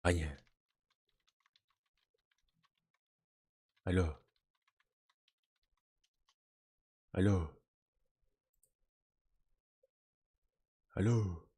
Аня. Алло. Алло. Алло.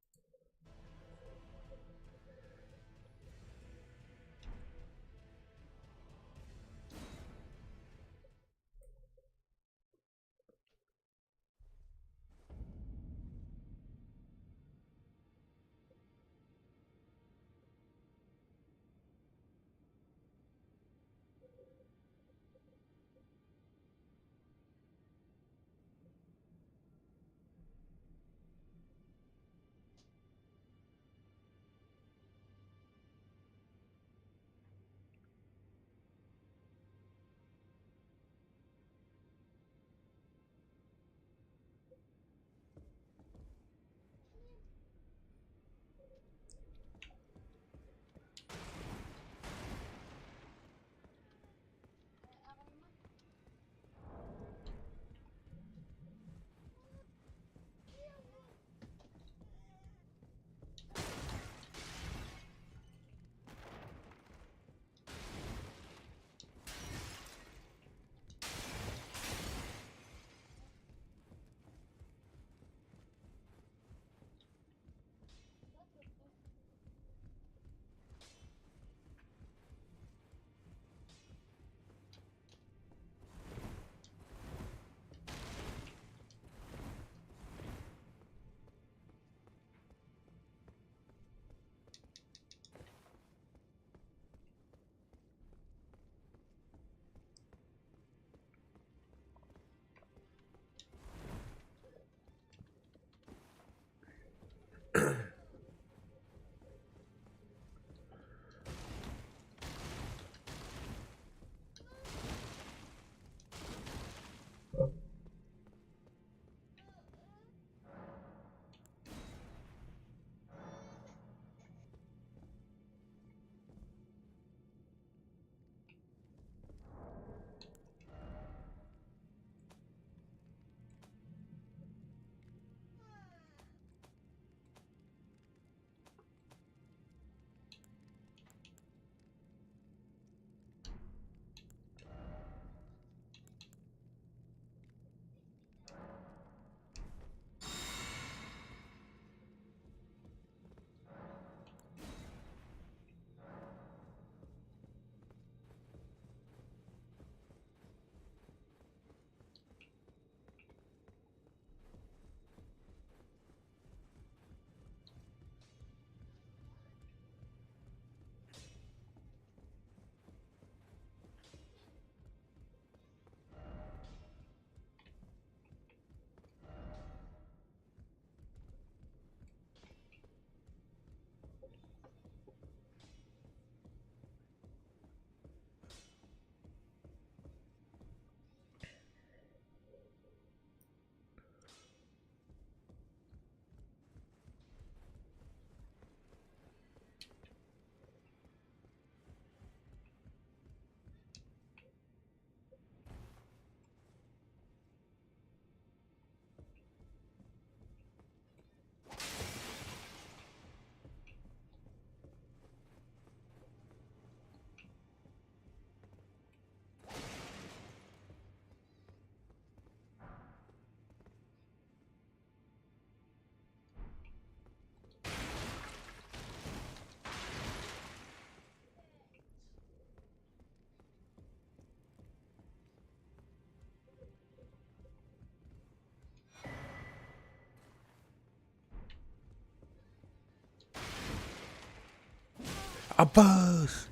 Аббас!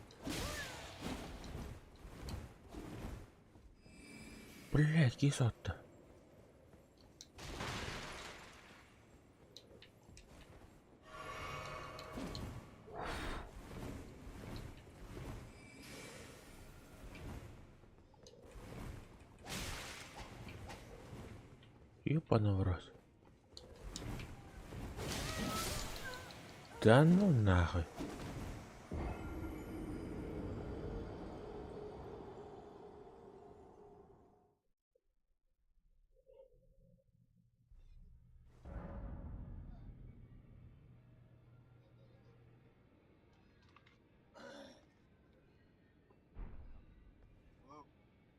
Блядь, киһи сотто. Ёбаный в рот. Да ну нахуй.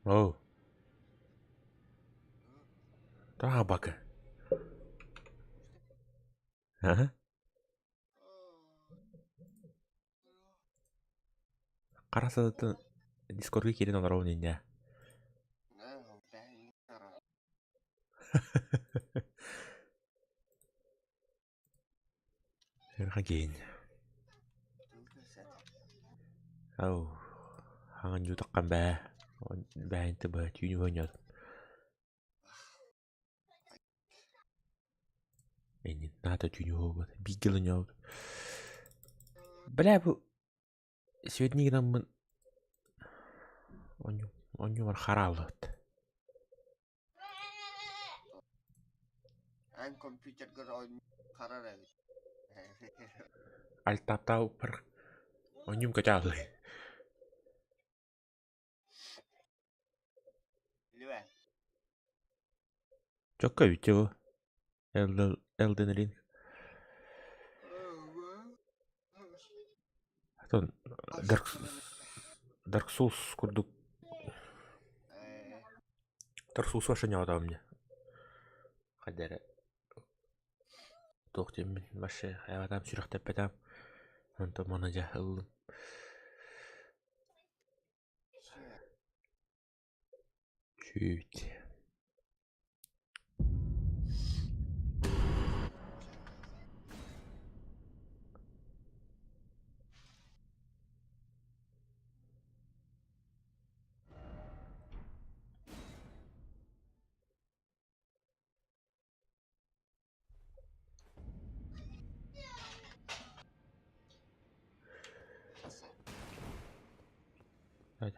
Оо. Таабака. Аха. Хара сылытын Дискордга киирэн олоробун инньэ. Ыарахан Ау, хаҥан дьуутаххан бээ, бээнти быһа түүнү оонньоотум. Иннин наада түүнү уһуубут, бииргэ оонньообут. Бля, бу Светник гынаммын оонньуубар харааллыбыт. Эн компьютерга харар эбит. Альтаптаабыппар оонньуум көтө Билбэт. Чокко эбит дьэ бу. Elden, Elden Ring. Атын Dark, Dark Souls курдук Dark Souls вообще не мне. Хайда эрэ туох диэммин вообще хайаатаам сүрэхтэппэтээм. Онтон маны дьэ ыллым. Чуть.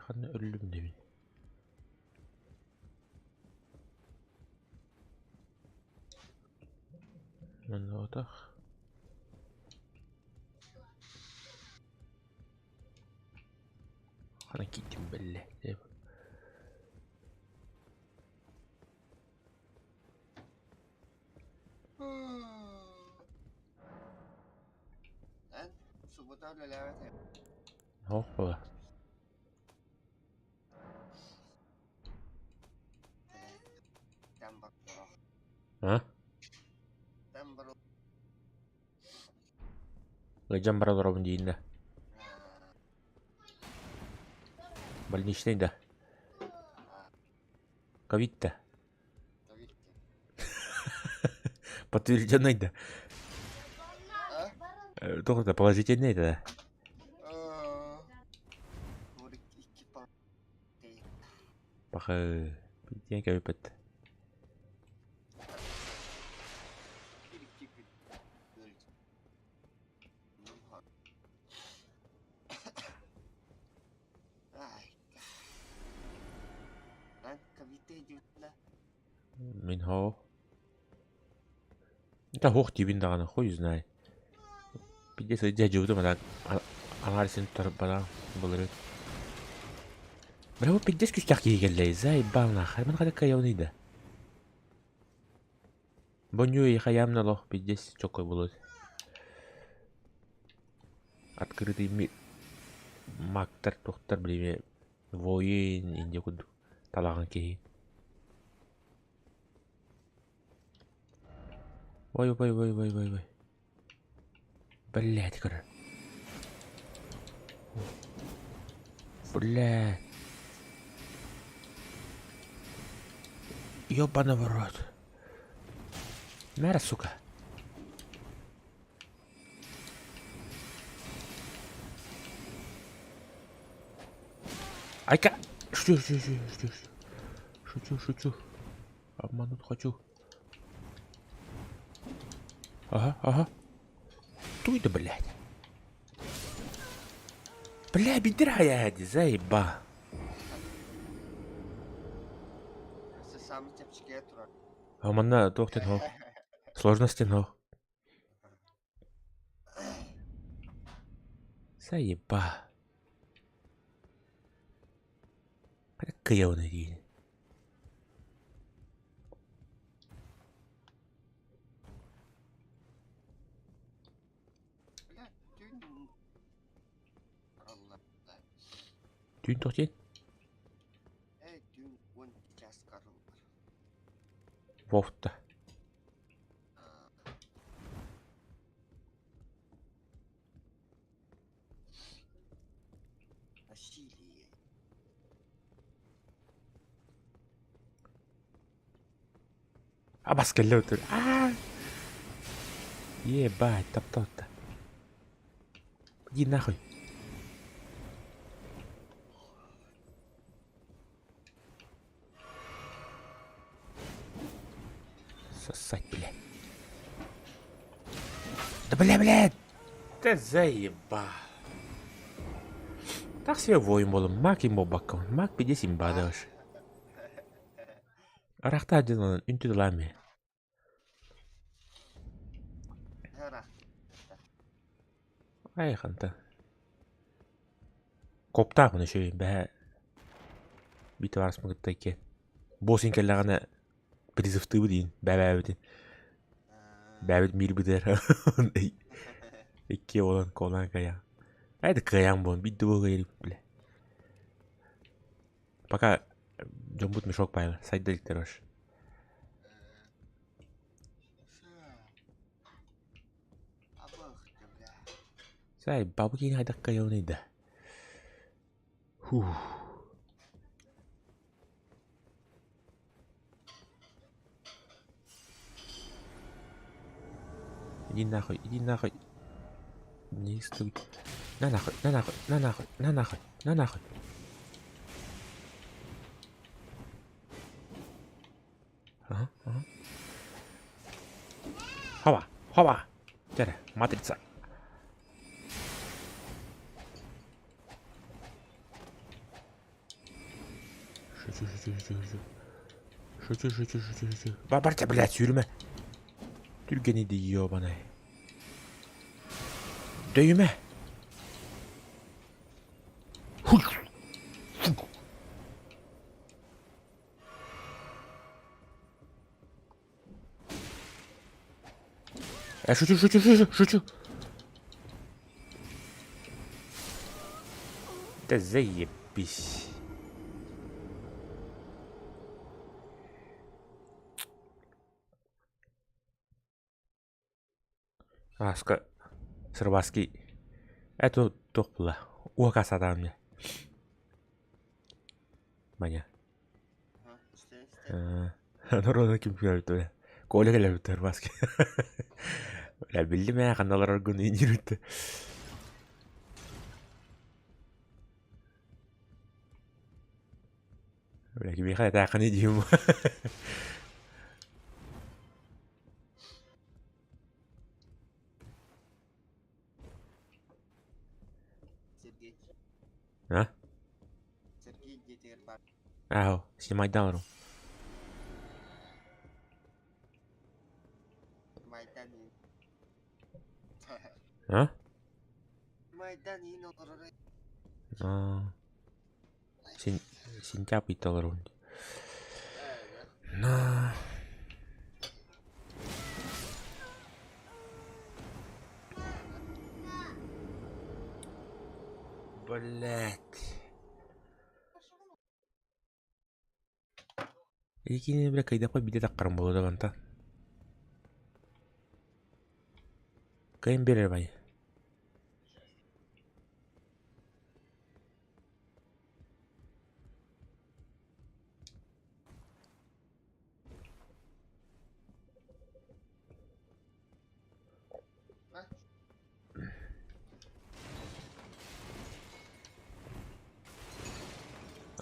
Ханна өллүм диибин. Манна Хана киирдим бэллэ. Эн суббота үлэлээбэт Суох буолар. А? Ыалдьан бара олоробун диин да. Больничный да. Ковид да. Подтвержденный да. Туох это положительный да. Паха диэн кэбиппит. Мин һоо. Это хуох диибин даҕаны, хуй знает. Пиздец сылдьа сылдьыбытым анализын туттарбатаҕым былырыын. Бля, бу пиздец күүстээх киһи кэллэ, заебал нахуй. Мин хата кыайабыный да. Бонньуу эйиэхэ явно олох пиздец чоккой буолуо. Открытый мир мактар туохтар билими воин инде курдук талаҕан киһи. Ой ой ой ой ой ой. Блять, көрөр. Бля. Ёбаный в рот. Мэра, сука. Айка! Шучу, шучу, шучу, шучу. Шучу, шучу. Обмануть хочу. Ага, ага. Туй да, блядь. Бля, бедра я, заеба. Сами чэпчэки турар. А манна туох диэн суох. Сложность диэн суох. Заеба. Кыйабын диин. Бля, түүн Түүн туох диэн? Э, түүн. Скарлар. Вовта. Насилие. Абас кэллэ өтөр. Аа! Ебать, тапталта. Иди нахуй. Сосать, бля. Да бля, бля! Да заеба. Так себе воин буолум. Маг им буолбакка. Маг пиздец имбадыш. Арахта дьонунан үнтү тылаами. Ай ханта. Коптаах мына үчүгэй бэһэ биир табаарыспын кытта икки босс кэллэҕинэ призывтыыбыт иин бэбээбитин бэбит миирбитигэр икки буолан куолаан кыайаан ай да кыайаан буолан биир да буолга бля пока дьоммут мешок баайла сайда иликтэр вообще. Сай, бабы киин хайдах кыайабыный да? Фух. Иди нахуй, иди нахуй. Не стой. На нахуй, на нахуй, на нахуй, на нахуй, на нахуй. Ага, ага. Хова, хова. Дьэ, матрица. Шучу, шучу, шучу, шучу. Шучу, шучу, шучу, шучу. Бар, блядь, сүүрүмэ. Түргэний дии, ёбаный. Дөйүмэ. Шучу, шучу, шучу, шучу. Да заебись. Ааска Сырбаский это туох буолла уока сатаан мне Маня Норуода ким көрбүтэ Коля кэлэбит Сырбаский Бля биллим ээ ханна олороргун иинньирбит Бля кимиэхэ этээххиний диим Сергей. А? Сергей дьиэтигэр баар. Ааһ, снимайдаан олорун. Майдан иин. А? Майдан иин олорор. Аа. Син сентябрь олорун. На. Блять. Икини бля кайдапа биде таккарым болду да бантан. Кайын берер бай.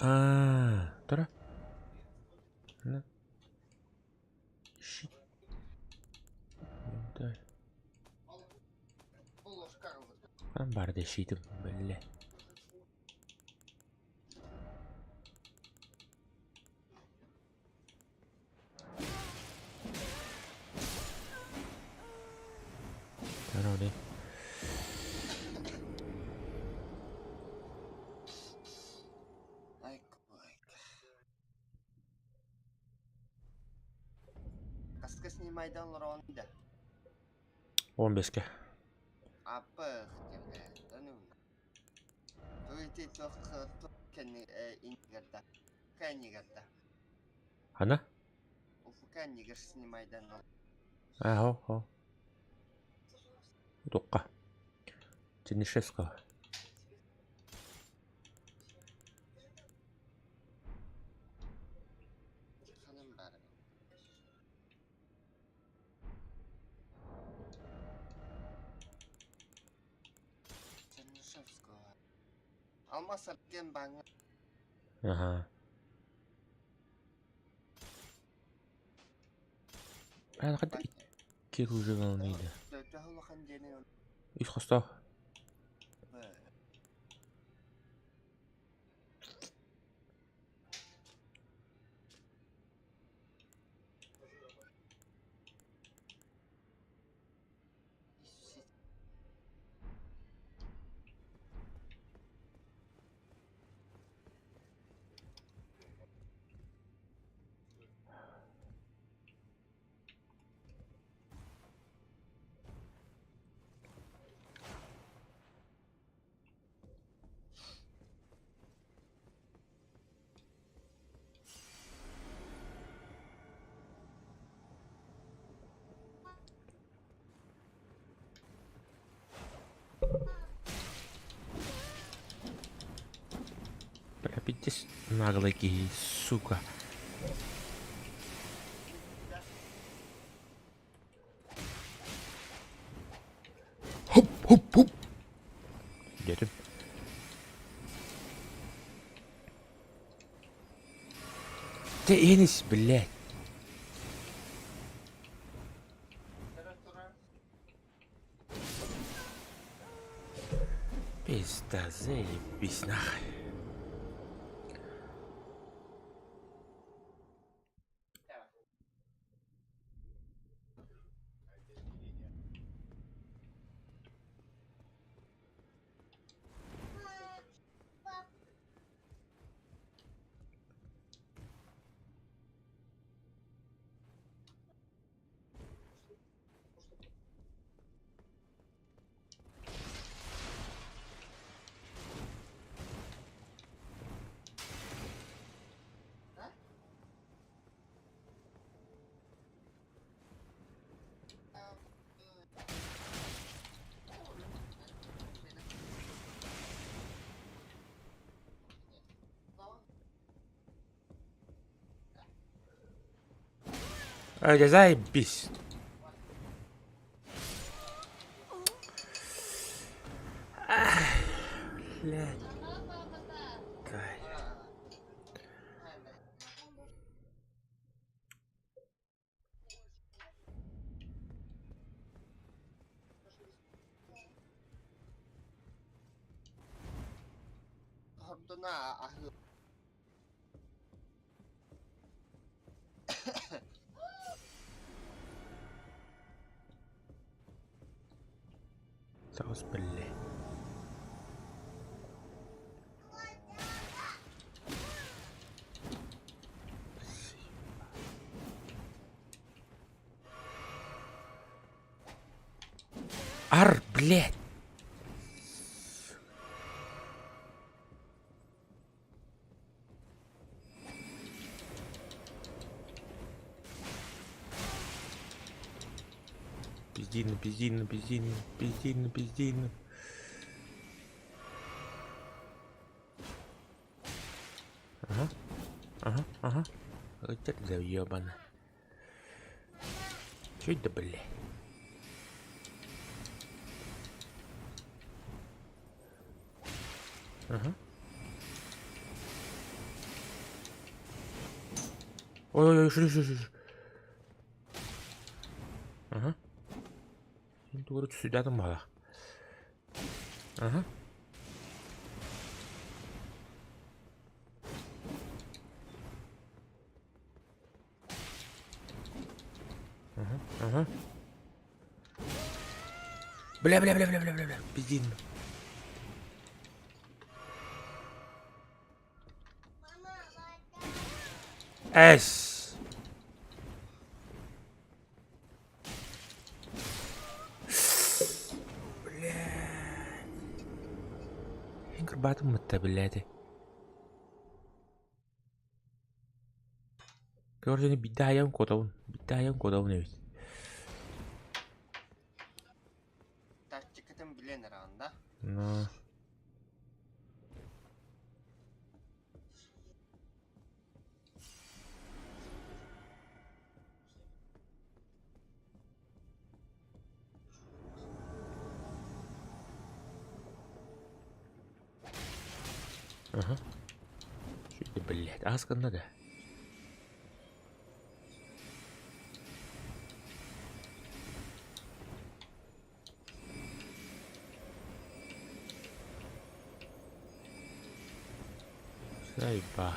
Аа, тура. На. Щит. Да. Бар щитым, бля. Đó đâu đi. Хаска снимайдан олороҕун да? 15-ке. Аппых диэн Туйти туох кэннигэр да кэннигэр да. Хана? Уфука иннигэр снимайдан Аа, хо, Туохха? Чернышевского. Ханым баар Чернышевского. Алмаз Арген баҥҥа Аһаа. Хайда икки кружевалныйда. Төһө улахан диэни Үс хостоох. Бля, пиздец наглый киһи, сука. Хоп, хоп, хоп. Диэтим. Ты Энис, блядь. Пизда, заебись нахуй. Ай, заебись. Блядь. Хордуна аһыы Таҕыс биллэ. Ар, блядь! Пиздина, пиздина, пиздина, пиздина, пиздина. Ага, ага, ага. Вот это заебано. Чё это, блядь? Ага. Ой-ой-ой, шу, шу, шу. Ага. Короче, сюда там мало. Ага. Ага, ага. Бля, бля, бля, бля, бля, бля, бля. Пиздин. Эс. Блядь. Инкарбатым мытта, блядь. Короче, биирдэ аайан куотабын, биирдэ аайан куотабын эбит. Тактикатын билэн эрэҕин да? Ну. Ага. Что блядь, аас гынна да. Заеба.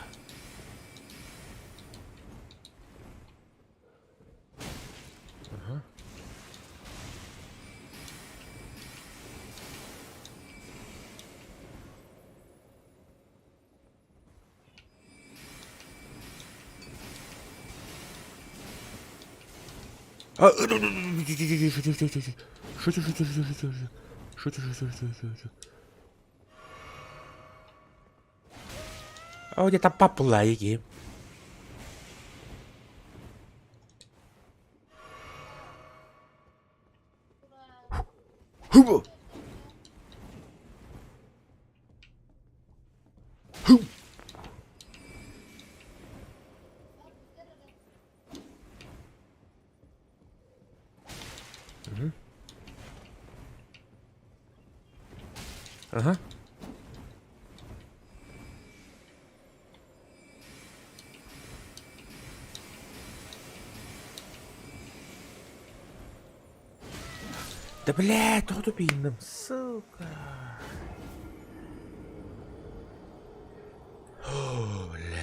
Ага. А, О, где-то поплайки. Ага. Да блядь, тоҕо тупиинным, сука. О, блядь.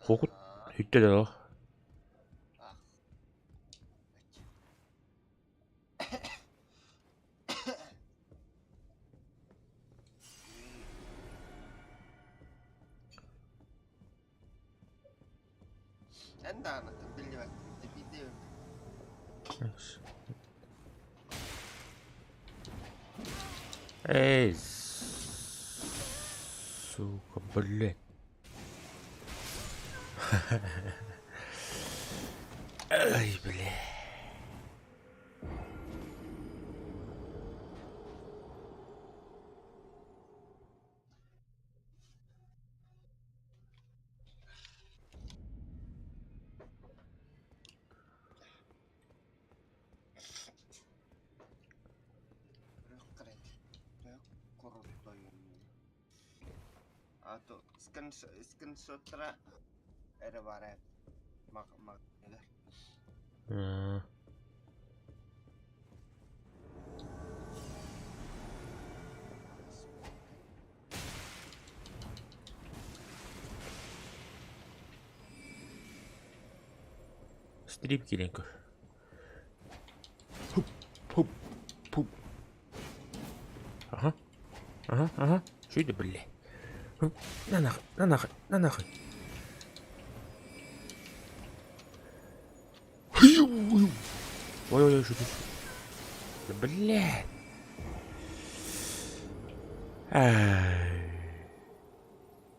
Хоку бүттэ да Эн даҕаны биллибэт биирдэ Эй, сука, блядь. Ай, бля. Скриншоттара эрэ баар ээ Стрип киирэн көр. Хуп, хуп, пуп. Ага, ага, ага. Что это, бля? На нахуй, на нахуй, на нахуй. Ой-ой-ой, что тут? Да, блядь.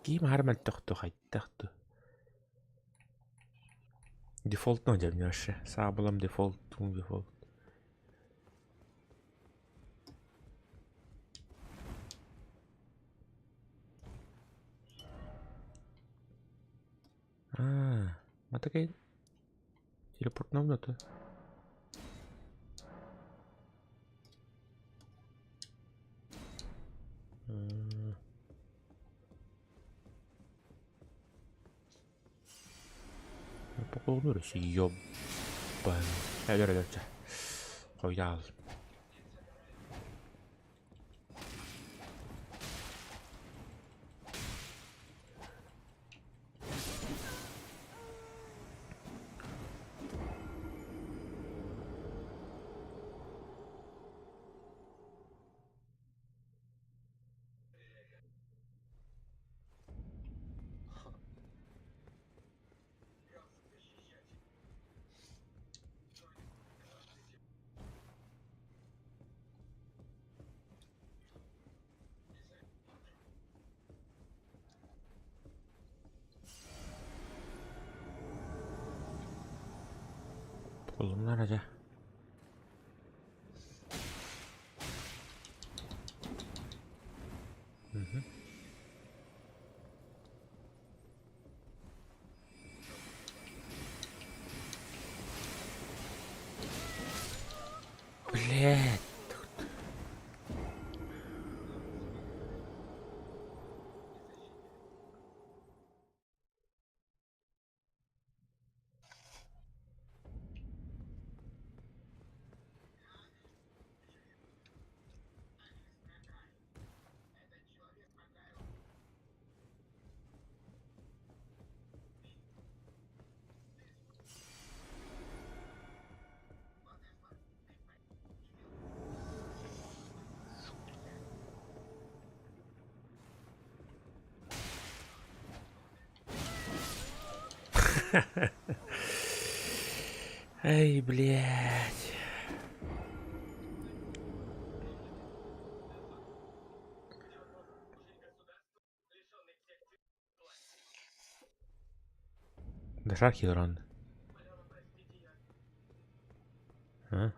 Ким хармал тохту хайдах ту. Дефолтно дьэ вообще. Саабылам дефолт, тум дефолт. Аа, матакай телепортнам да. Поколонур ёбан. Өлөр өлөр чэ. Хойдаал. Буллуннар дьэ. Мгм. Блядь. Эй, блядь. Дошар Хилрон. А?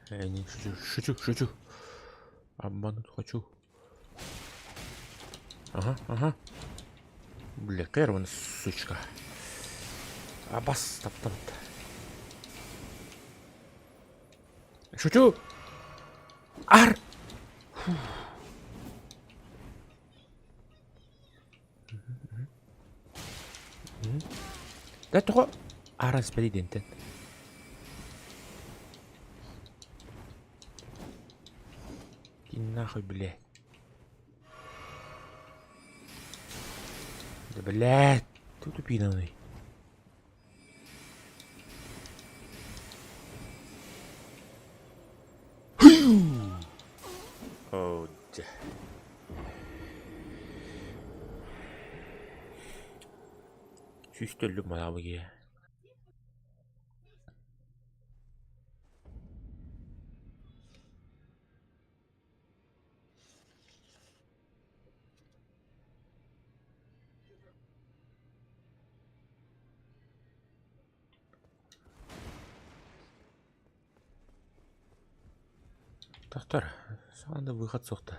Я не шучу, шучу, шучу. Обмануть хочу. Ага, ага. Бля, Кервин, сучка. Абас, таптам. Шучу! Ар! Фу. Да тоҕо ааран испэдий диэнтэн. Иди нахуй, блядь. Да блядь, ты тупиновый. Оо, дьэ. Сүүс төллүк манаабы киһи. Тохтор, саҕана да выход суохта.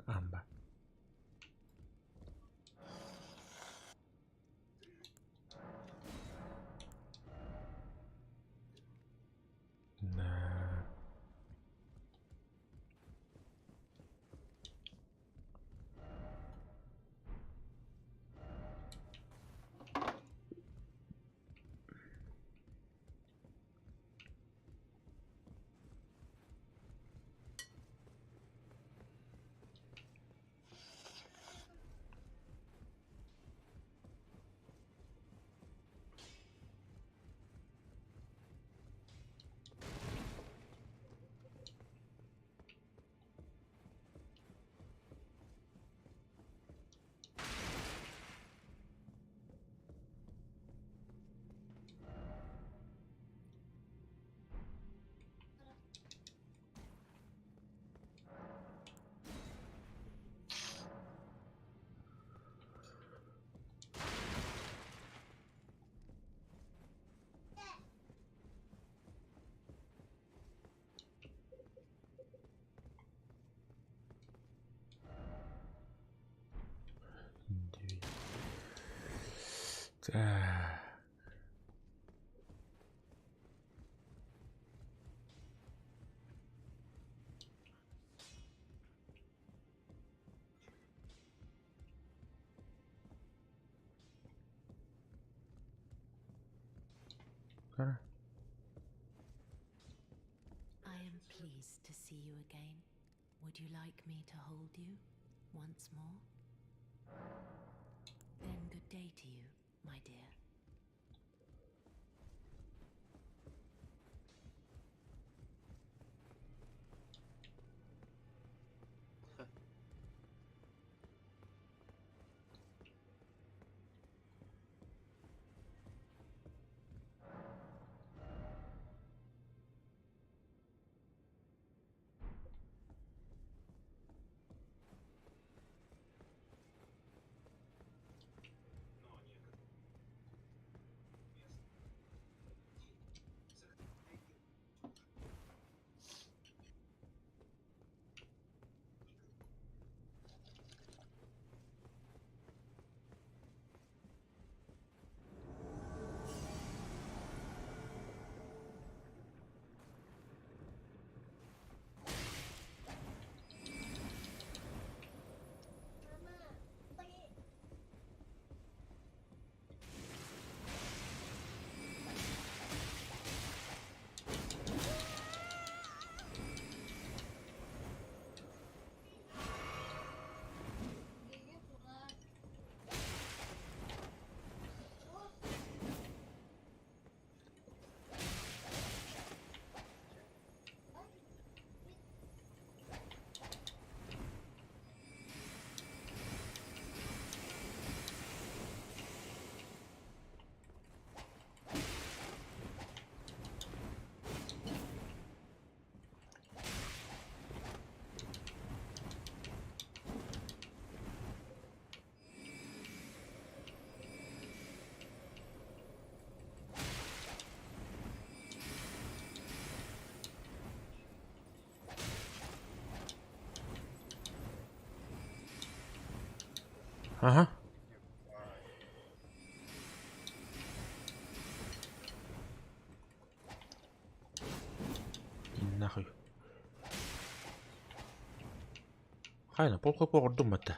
Амба. На. Так. I am pleased to see you again. Would you like me to hold you once more? Then goodbye. Good day to you, my dear. Ага. Нахуй. Хайна, полхопо ордум батта.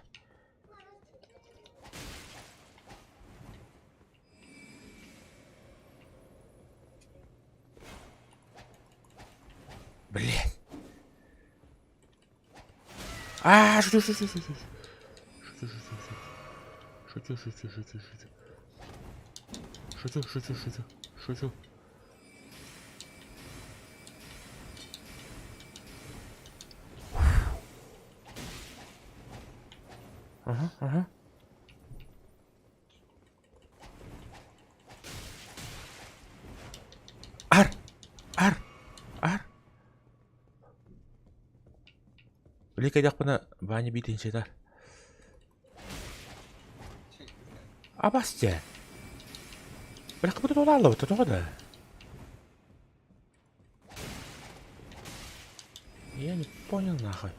Блять. А, шучу, шучу, шучу. Шучу, шучу, шучу. Шучу, шучу, шучу, шучу. Шучу, шучу, шучу. Шучу. Ага, ага. Ар! Ар! Ар! Били кэллэхпинэ Ваня биитин сытар. Абас дьэ. Бырахпыта туолааллабыта тоҕо да? Я не понял нахуй.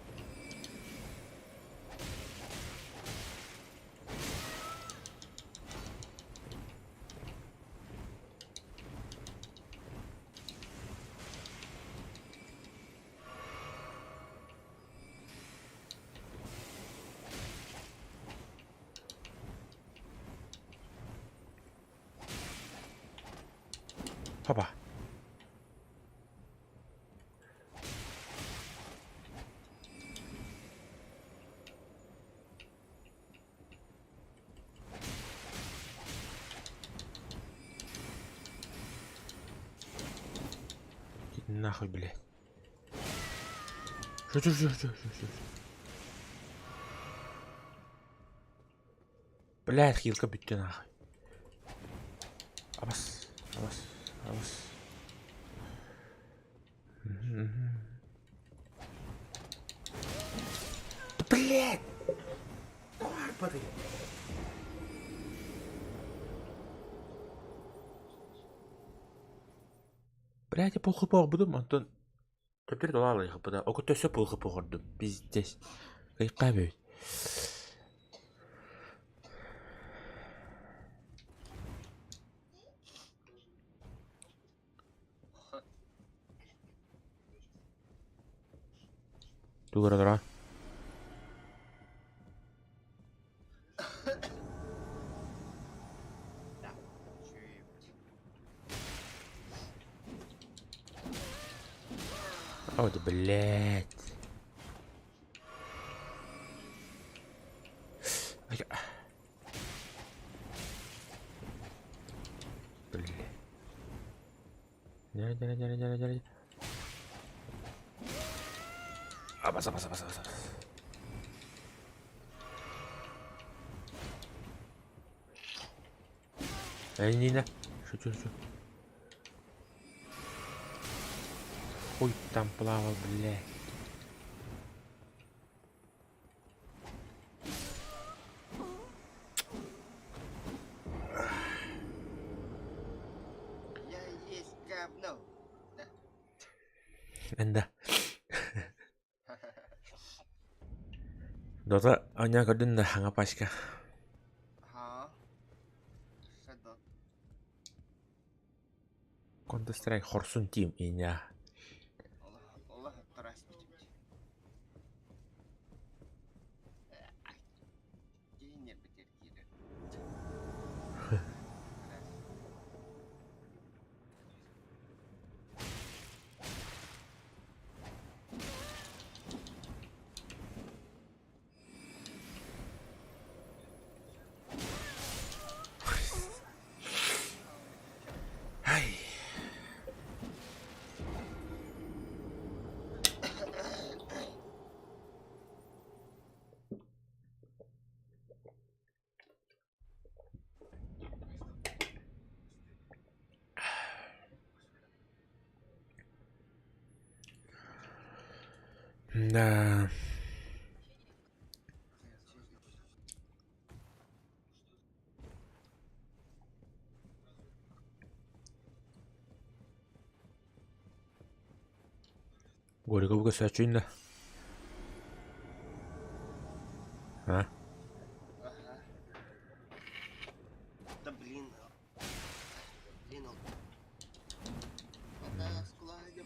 Хопа. Нахуй, блядь. Шучу, шучу, шучу, шучу. Блядь, хилка бүттэ нахуй. Абас, абас, абас. Да блядь! Барбары! Блядь, я полхп буду, Антон. Төптөр долаалыйхпыта, окото өссө пылхып оҕордум, пиздец. Кыйкаа эбит. Тугара тура. Ой, да блядь. дьэ, дьэ, дьэ, дьэ. Абас, абас, абас, абас. Эй, Нина, шучу, шучу. Хуй там плавал, блядь. Я есть говно. Да. Дота аня көрдүн да хаҥа пачка. Ха. Shadow. Counter Strike хорсун тим иня. Олох тораспит. Киһи нербитер киирэр. Ай. Да. Горького көсөөччүн да? А? Ага. Да блин. Блин, ол. Ата складе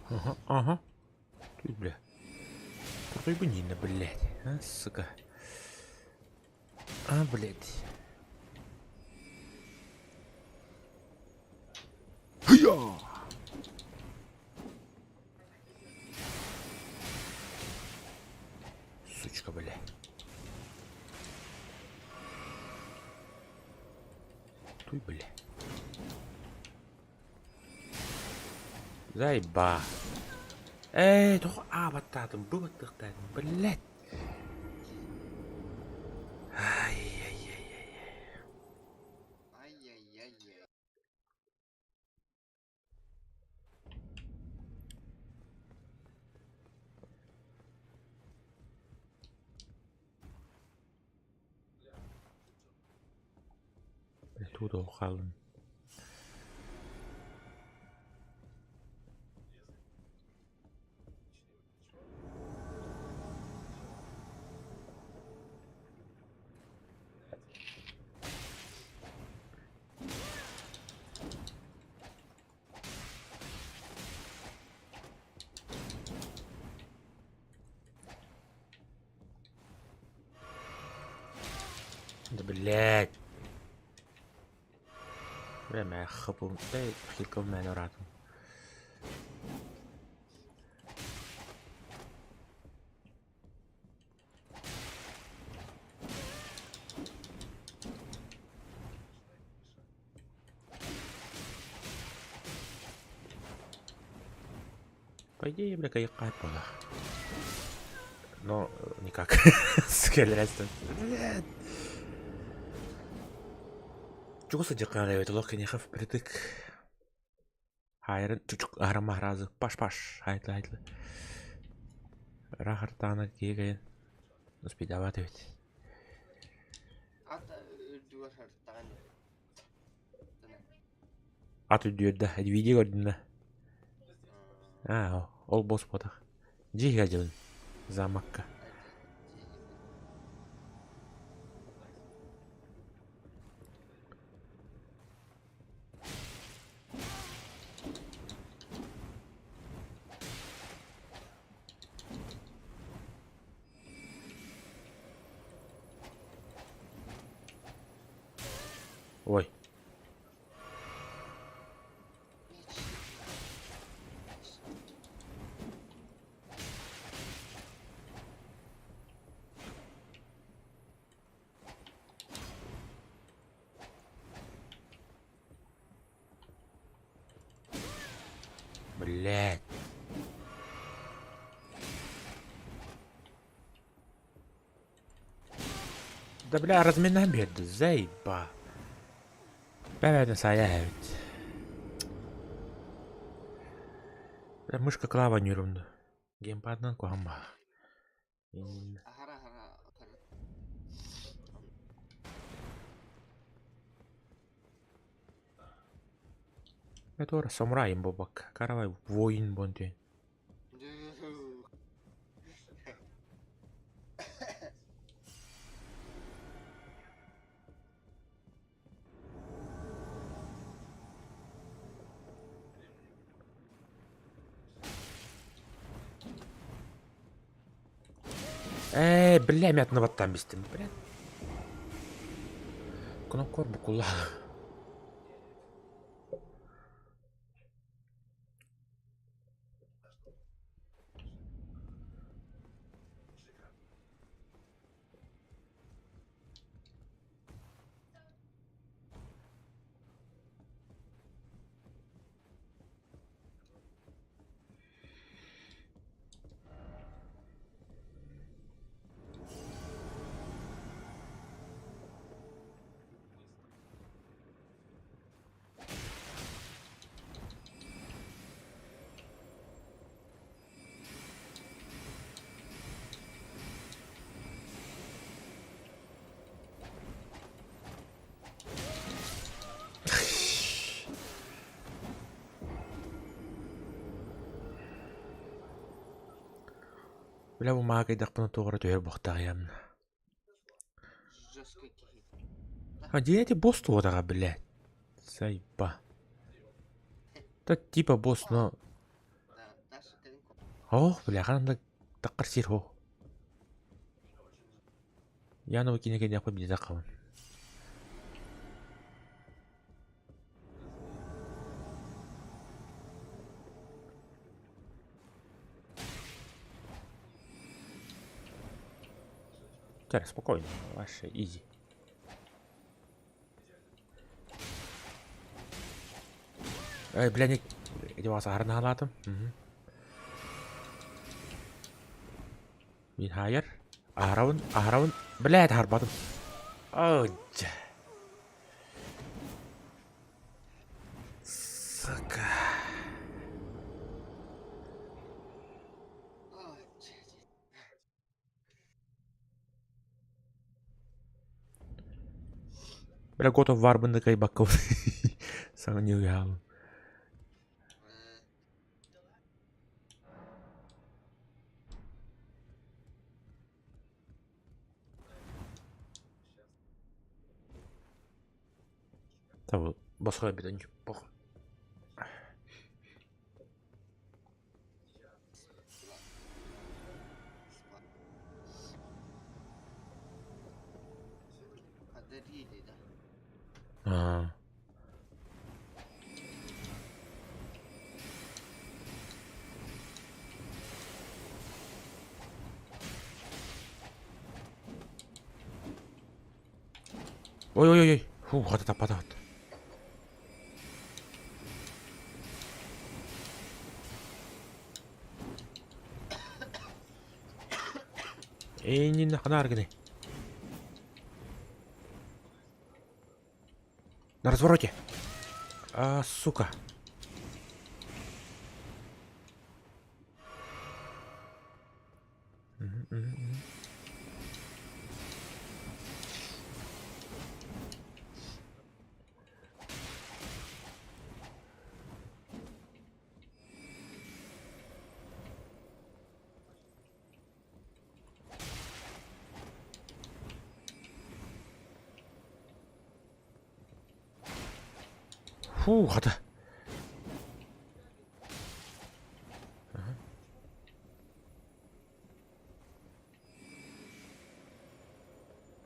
Ага, ага. Тут, бля. Крутой бы Нина, блядь. А, сука. А, блядь. Хыя! Сучка, бля. Туй, бля. Заеба. Эй, тоҕо аабаттаатым, бу баттыахтаатым, блядь. Ай-яй-яй-яй. Ай-яй-яй-яй. Тугу да хааллым. Да блядь. Бля, мэ хапу, да хилков мэ рату. По идее, бля, кайыкка буолар. Но никак. Скелерестен. Чугас сылдьыахха эбит олох киниэхэ впритык. Хаайарын чучук аһарама аһаразы паш-паш хайытла-хайытла. Ыраах артаана киһи кэлэн успейдаабат эбит. Ата үрдүгэр сырыттаҕын Ат үрдүөр да, видео көрдүм да. Аа, ол босс буотах. Дьиэ дьылын замокка. Ой. Блядь. Да бля, разминаем биэрдэ, заеба. Бэбэдэ сайа эбит. Бля, мышка клава ньурумду. Геймпадынан куһаҕан баҕа. Аһара аһара аһара. Это ора самурайым буолбакка, каравай воин буон түөн. Ээ, бля, мятно баттаан бистим, бля. Кнопкор букулла. Бля, бу маакайдахпына туох эрэ түһэр буохтааҕыйамна. Жесткий киһи. А где эти босс туотаҕа, блядь? Сайба. Да типа босс, но... Да, Даша кэлин Ох, бля, ханан да таххар сир хо. Яна киинэ кэлиэхпин билбэтэххин. Так, спокойно, ваше изи. Эй, бля, не... Эти вас арнаалаатым. Мин хаайар. Аһарабын, аһарабын. Блядь, аһарбатым. Ой, Сука. Ой, блядь. Бля, God of War-бын да кыайбакка саҥа ньыгыһаабын. Табы босхо эбитин бох. Подарили, да? Аа. Ой ой ой Фу, хата таппатаҕыт. Эйнин ханаар гыны. На развороте. А, сука. Фу, хата.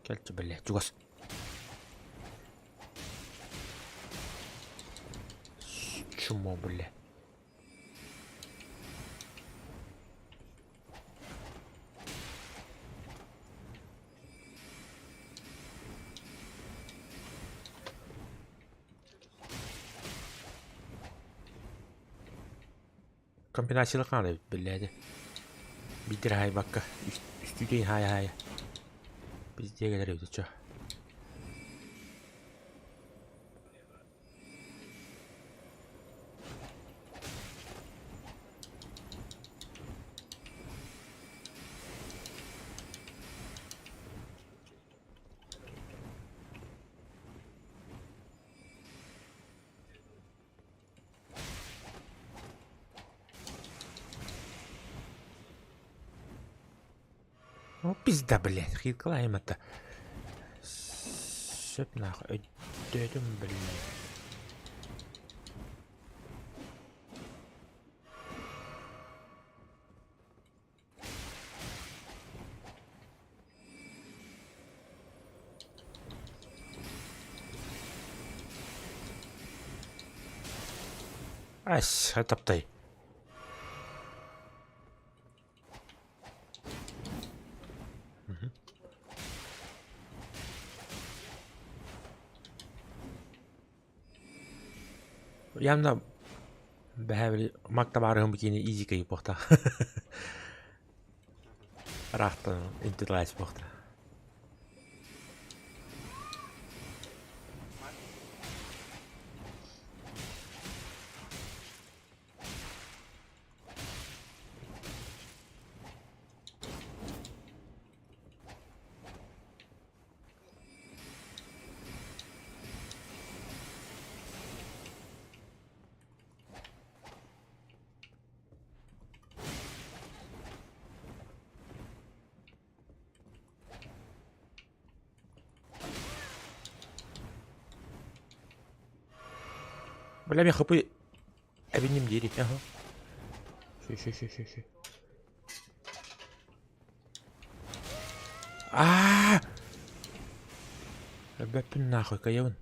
Кэлчи бэлэ, чугас. Чмо, бля. Комбинациялар хаана эбит биллээди. Биирдэр хаайбакка үстүүтүн хаайа-хаайа. Пиздец кэлэр эбит чё. О, пизда, блядь, хилклайм это. Сөп нахуй, өйдөөтүм, блядь. Ась, таптай. Явно бэһээ били мак табаарыһым бикини изи кыйыппахта. Ыраахтан интеллайспахта. Бля, мен хп эбинним диэри. Ага. Шө, шө, шө, шө, шө. Аа! Өлбөппүн нахуй, кыайабын.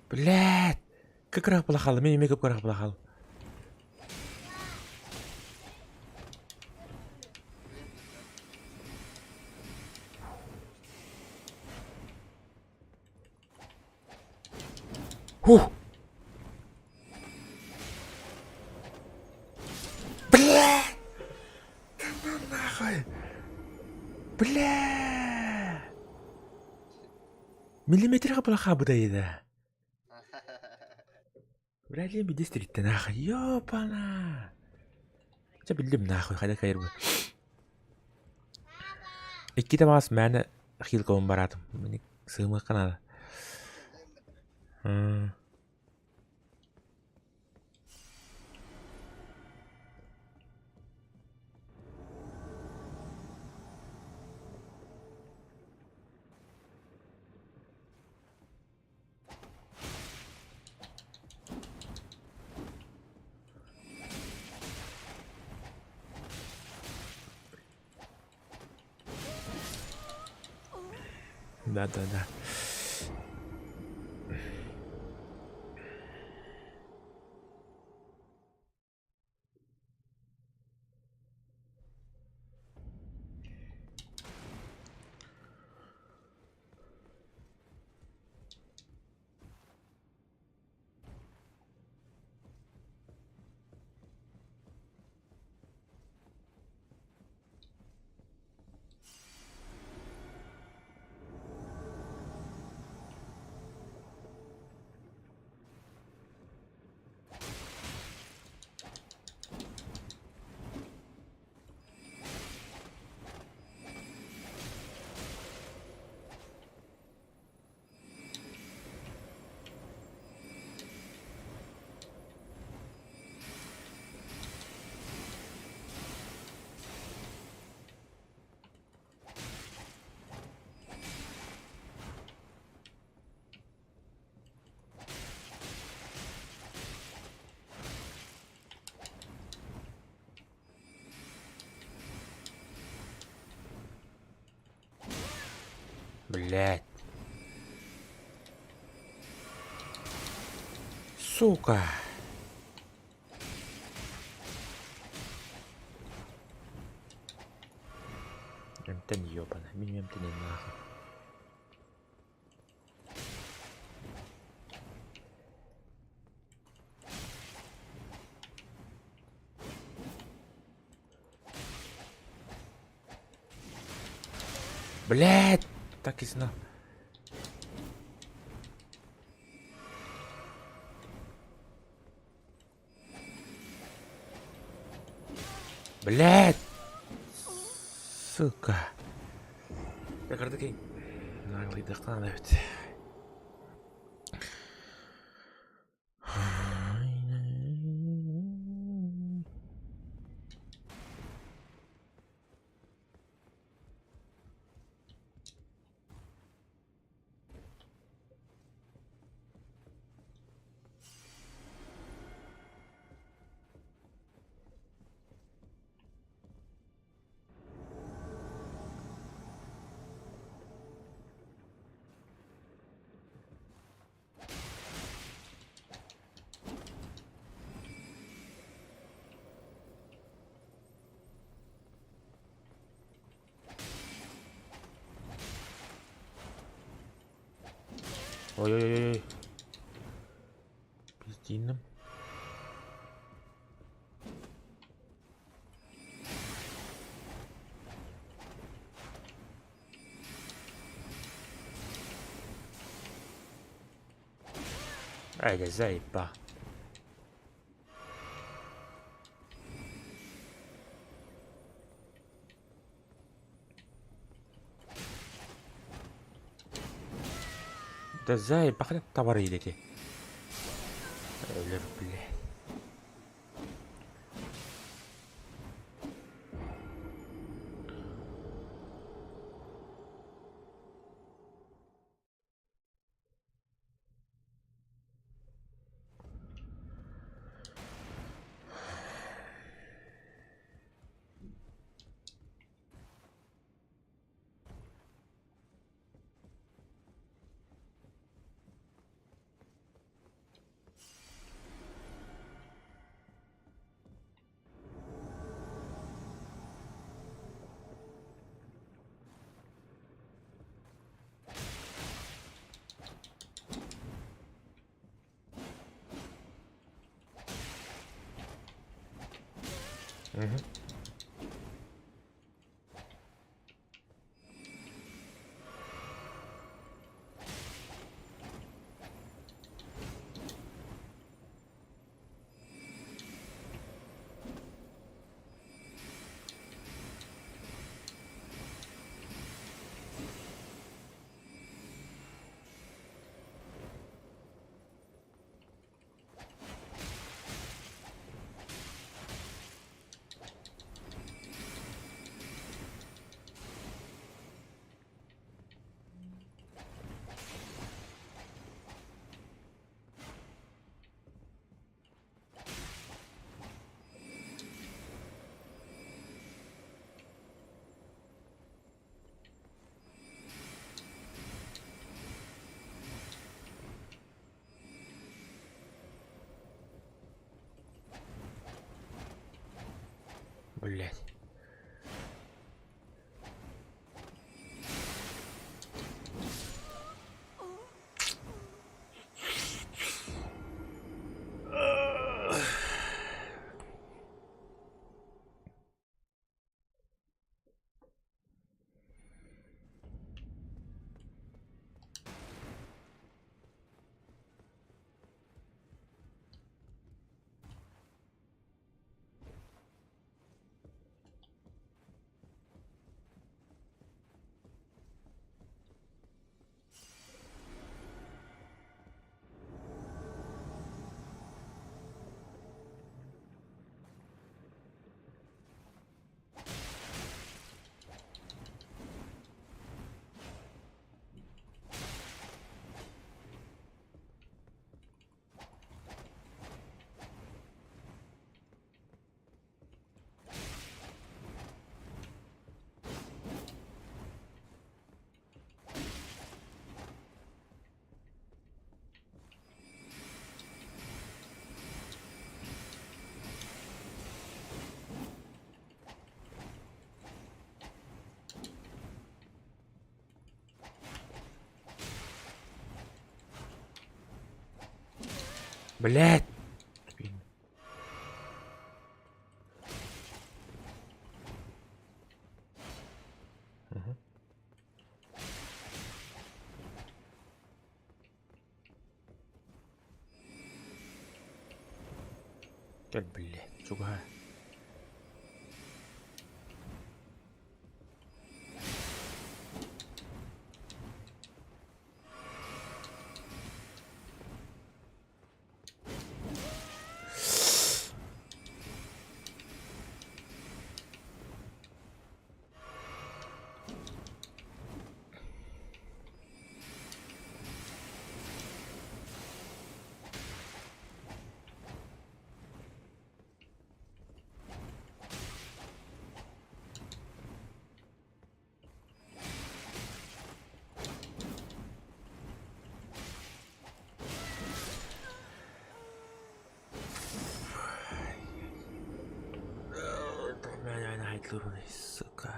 Блядь! Как раз плохал, мин эмиэ кып-кыра плохал. Хух! Бля! Да ну нахуй! Бля! Миллиметрга плохабыта Бля, биде нахуй. Ёпана! Чэ биллим нахуй, хайда кайыр бу. Иккитэ баҕас мээнэ хилкабын бараатым. Мини сыымыахха наада. Да, да, да. Блять. Сука. Эмтэн ёбана, мин эмтэнин нахуй. Блять! Так и знал. Блять! Сука. Кырдыкин. Наглыйдыктан эбит. Ой-ой-ой. Пиздинным. Ай, заеба. Да заеба, товар едете. Өлөр, бля. Угу. Блять. Блядь! Угу. Кэл, блядь, чугаһаа. Сука.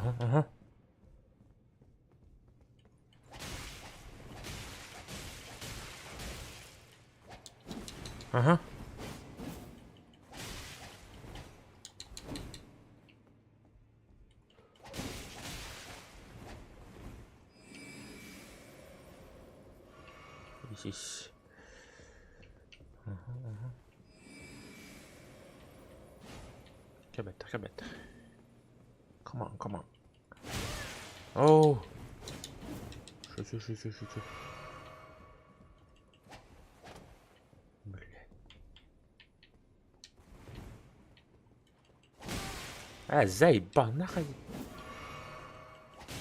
Ага, ага. Ага. Ис. Ага, ага. Кэбэт, кэбэт. Come on, come on. Oh. Шучу, шучу, шучу. Блядь. А, заебал, нахуй.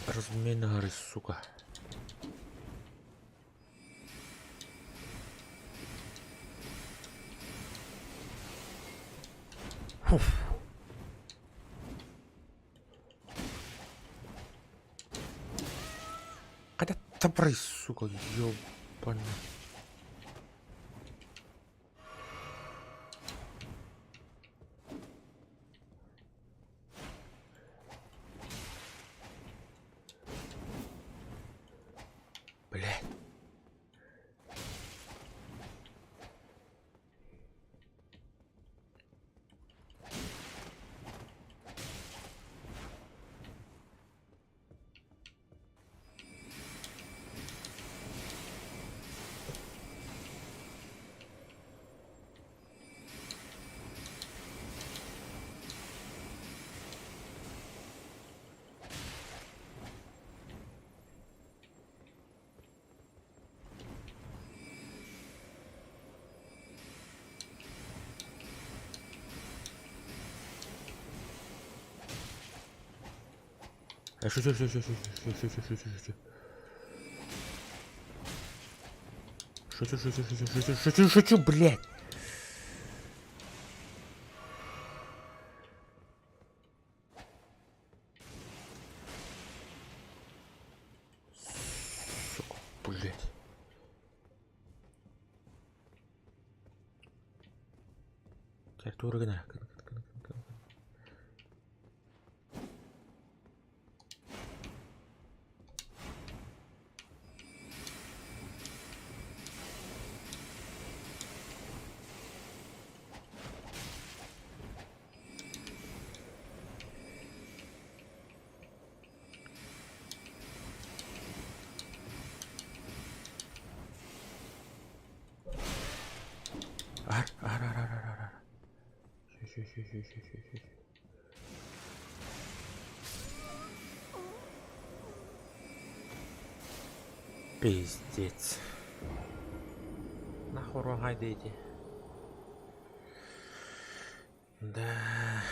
Разминары, сука. Фуф. Когда табры, сука, ёбаный. Блядь. Шучу, шучу, шучу, шучу, шучу, шучу, шучу. Шучу, шучу, шучу, шучу, шучу, шучу, блядь. Сука, блядь. Артур гына. Пиздец. Нахуй уруһайдыйди. Да.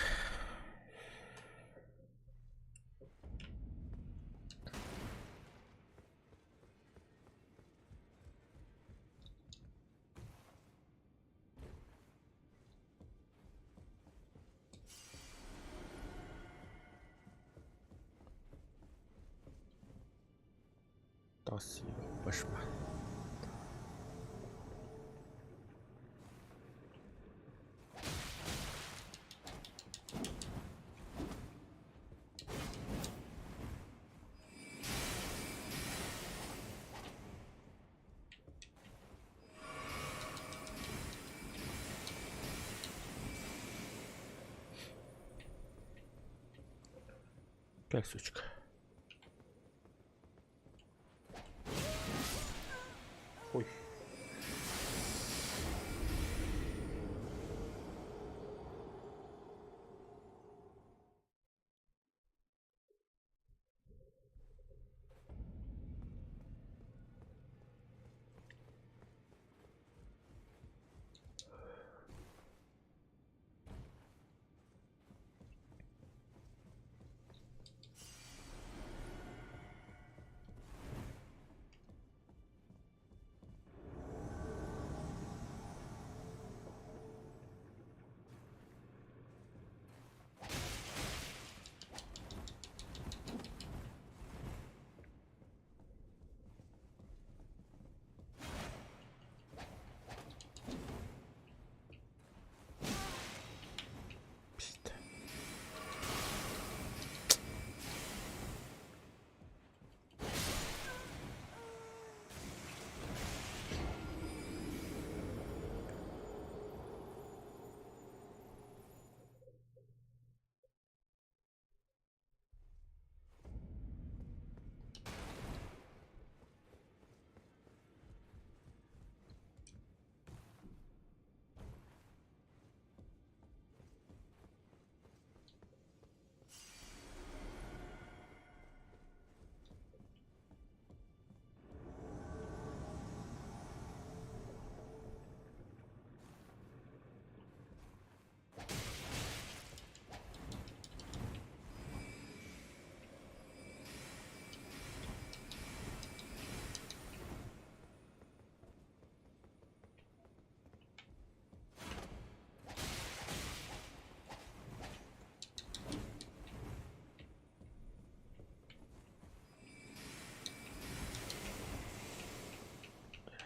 Спасибо, пошла. Как, сучка. Ой. Пизда.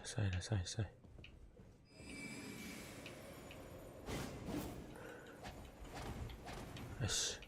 Сай, сай, сай. Эс.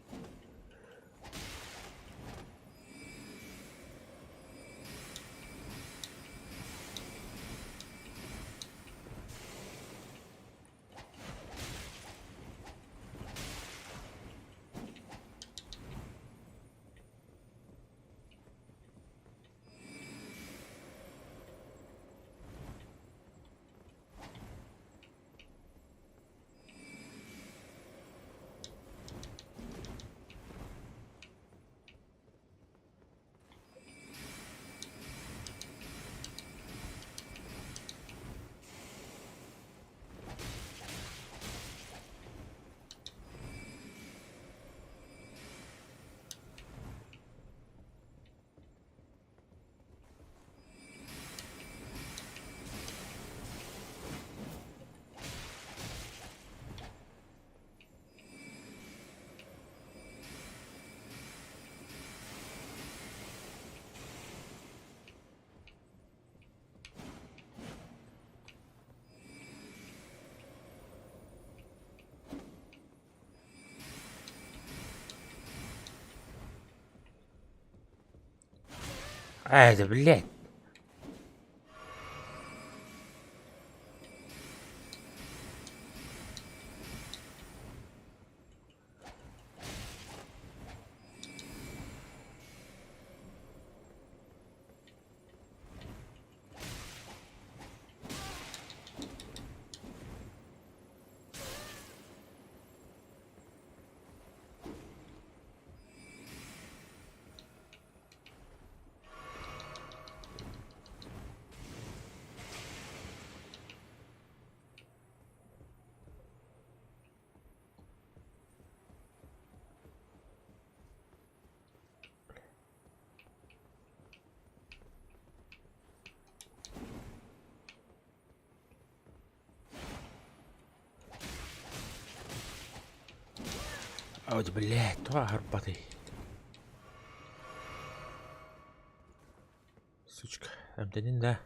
Ай, да блядь. Ой, блядь, тоҕо аһарбатый? Сучка, эмтэнин да.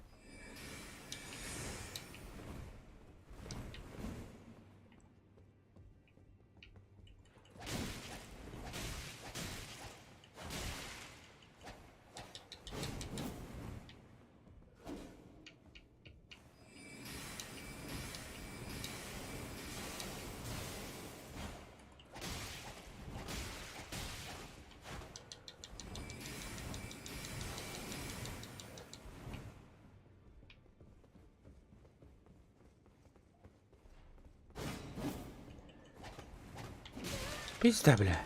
Пизда, бля.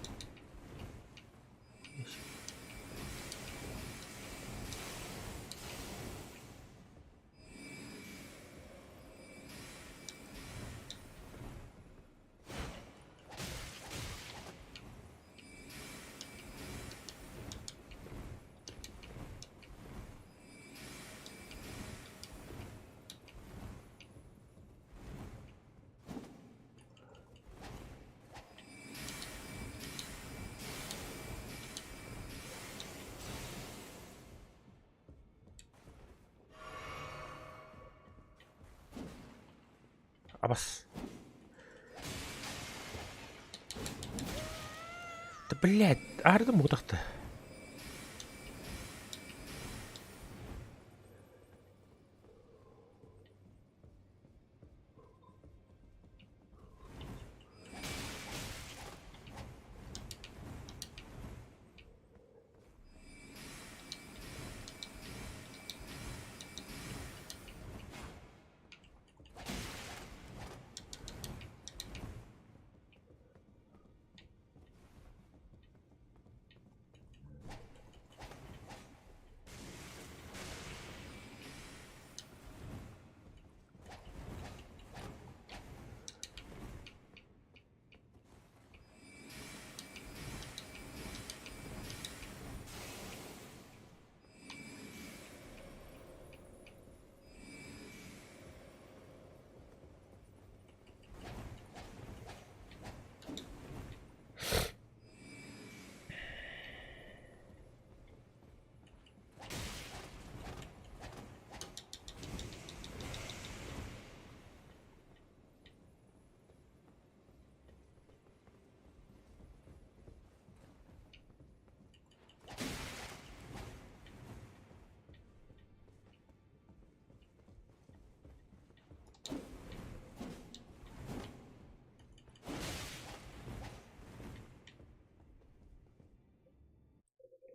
Абас. Да блядь, ардым утахта.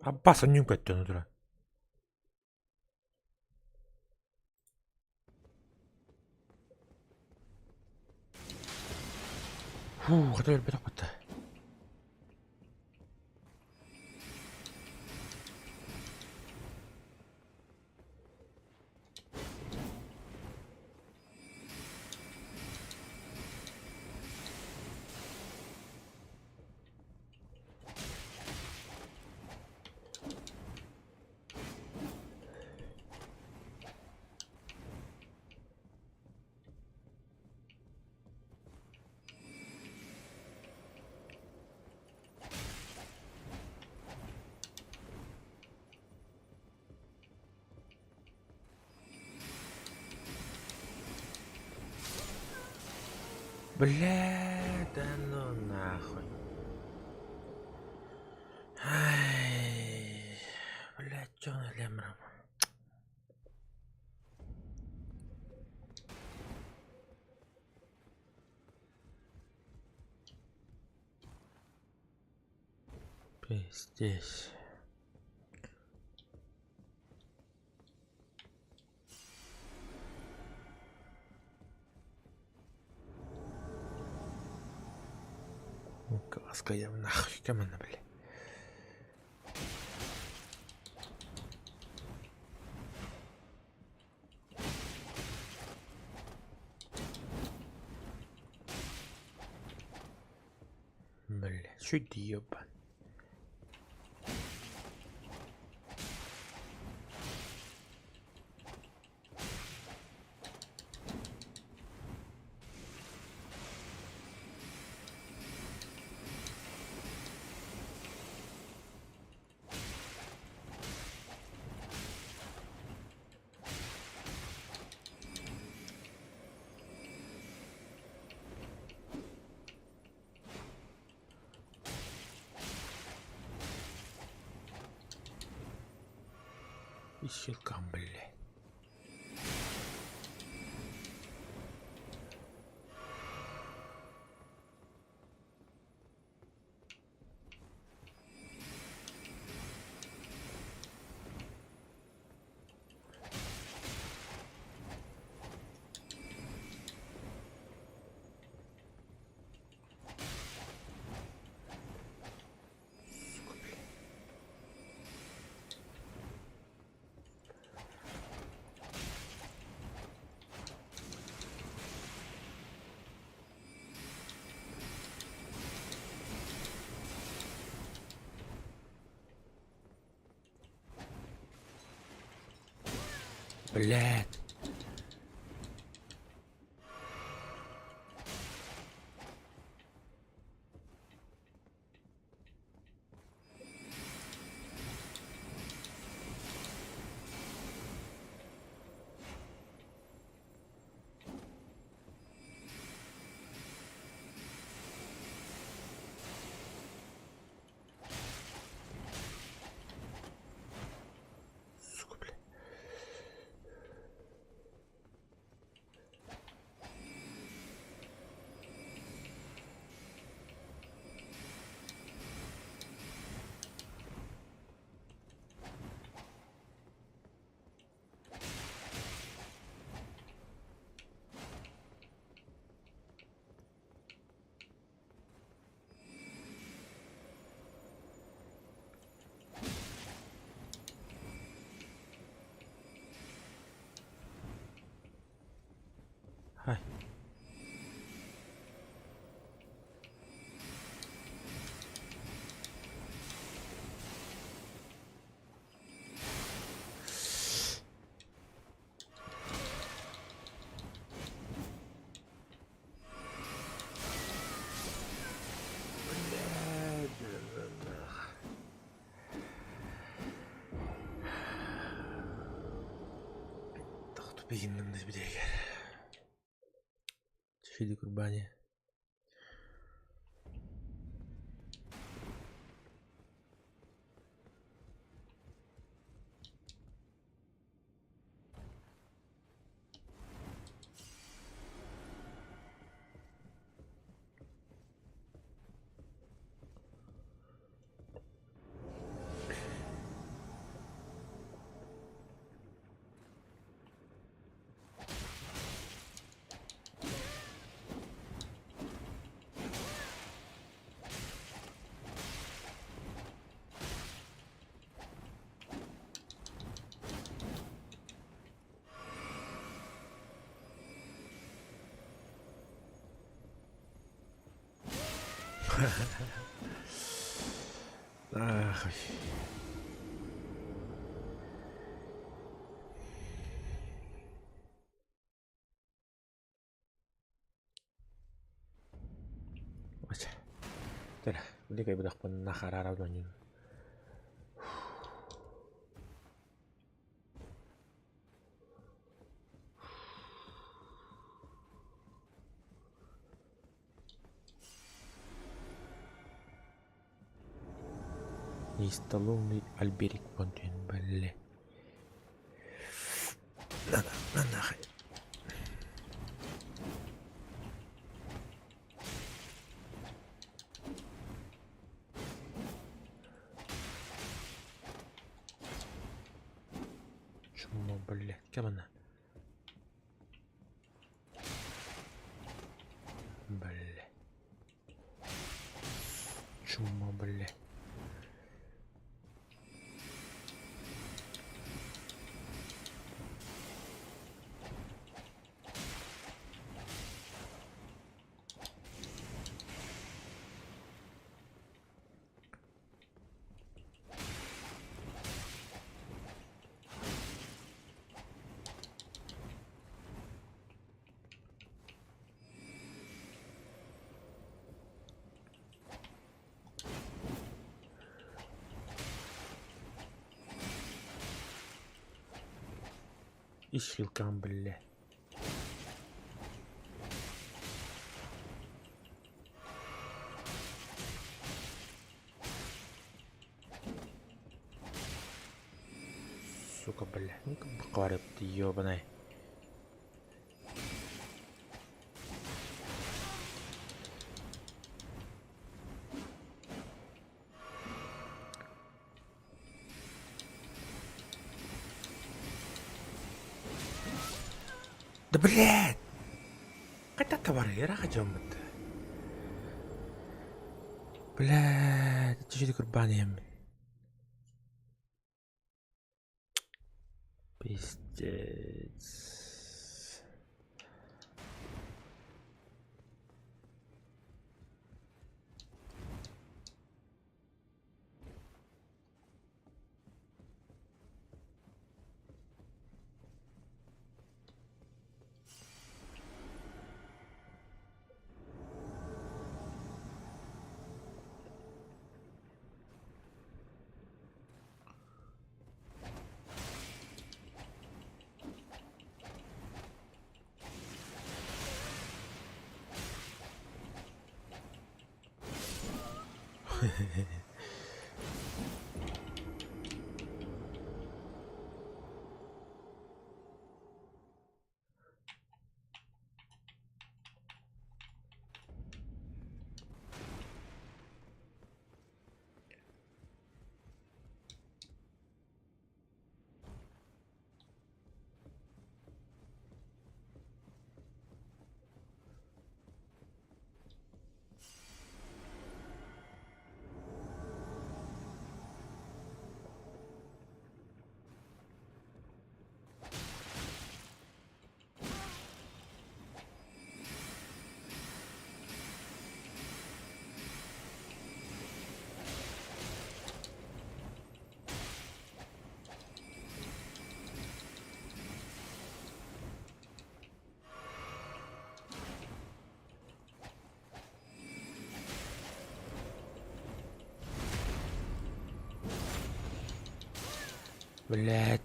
Аббас анньын көттөн туран. Фу, хата өлбөтөх батта. Бля, да ну нахуй. Ай, бля, чё налемрам. Пиздец. Каска я нахуй, кэмэнэ бля. Бля, чуть ебан. Ищелкам, бля. Сука, бля. Блядь. Сука, блядь. Хай. Тохту бигинным дебидегер. Чешиди курбани. Ах. Тера, билигай бадахпын нахарара доньун. Неистоловный Альберик Понтин, бля. На, на, нахуй. Чмо, бля, кем она? Бля. Чмо, бля. Ищилкам, бля. Сука, бля, ну как ты ёбаный. Да блядь! Хайдах табарый, ыраах дьоммут. Блядь, чуть курбан иһэммин. Пиздец. Блядь.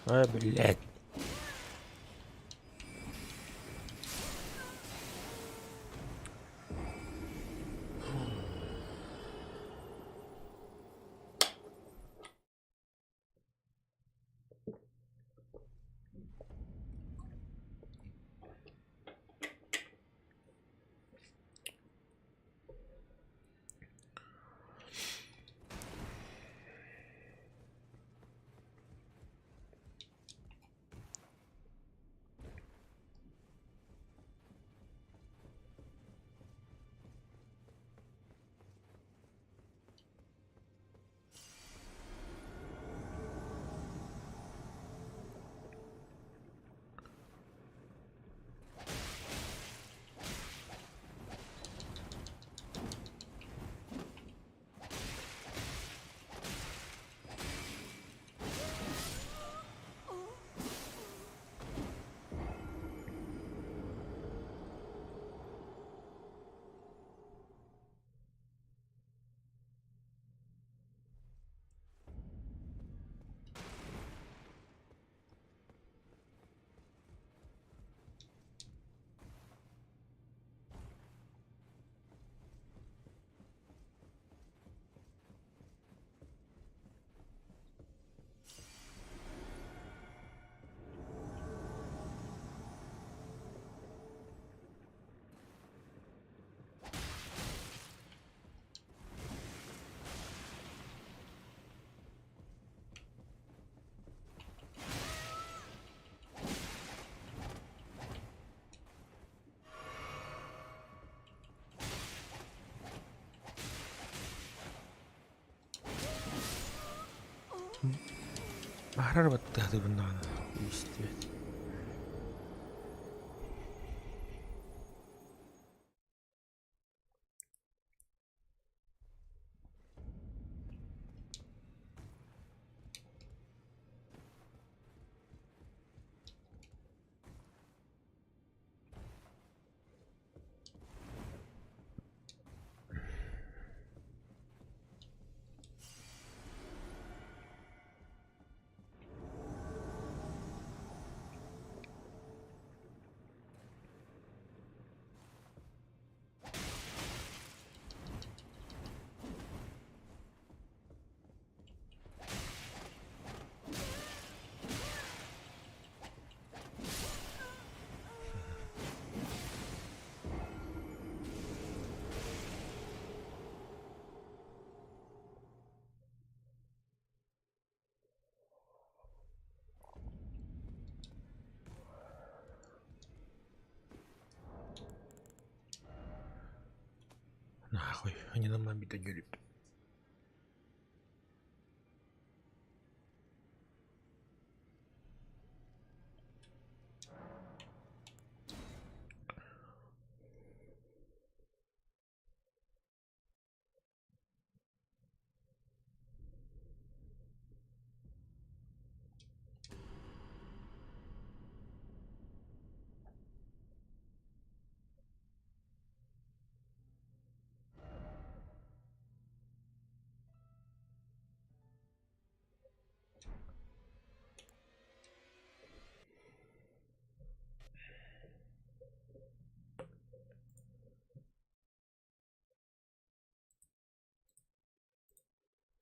А, блядь. Аһарар баттаатыбын даҕаны истибэт Нахуй, они нам биирдэ өлүбүт.